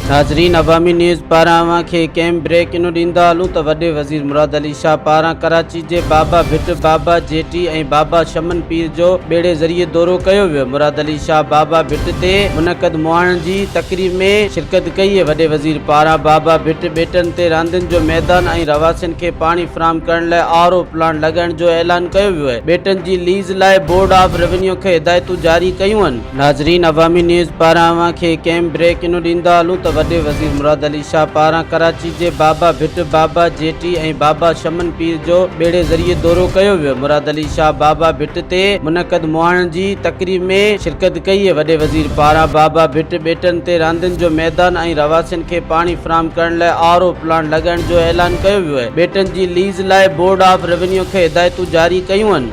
ناظرين عوامي نيوز پاران اوهان کي ڪيم بريڪ انو ڏيندا هلون ته وڏي وزير مراد علي شاهه پاران ڪراچي جي بابا ڀٽ، بابا جيٽي ۽ بابا شمن پير جو ٻيڙي ذريعي دورو ڪيو ويو. مراد علي شاهه بابا ڀٽ تي منعقد مهاڻن جي تقريب ۾ شرڪت ڪئي. وڏي وزير پاران بابا ڀٽ ٻيٽن تي راندين جو ميدان ۽ رهواسين کي پاڻي فراهم ڪرڻ لاء آر او پلانٽ لڳائڻ جو اعلان ڪيو ويو آهي. ٻيٽن جي ليز لاء بورڊ آف روينيو کي هدايتون جاري ڪيون آهن. ناظرين عوامي نيوز پاران اوهان کي ڪيم بريڪ انو ڏيندا هلون ته وڏي وزير مراد علي شاهه پاران ڪراچي جي بابا ڀٽ، بابا جيٽي ۽ بابا شمن پير جو ٻيڙي ذريعي دورو ڪيو ويو. مراد علي شاهه بابا ڀٽ تي منعقد مهاڻن جي تقريب ۾ شرڪت ڪئي. وڏي وزير پاران بابا ڀٽ ٻيٽن تي راندين جو ميدان ۽ رهواسين کي پاڻي فراهم ڪرڻ لاء آر او پلانٽ لڳائڻ جو اعلان ڪيو ويو آهي. ٻيٽن جي ليز لاء بورڊ آف روينيو کي هدايتون جاري ڪيون آهن.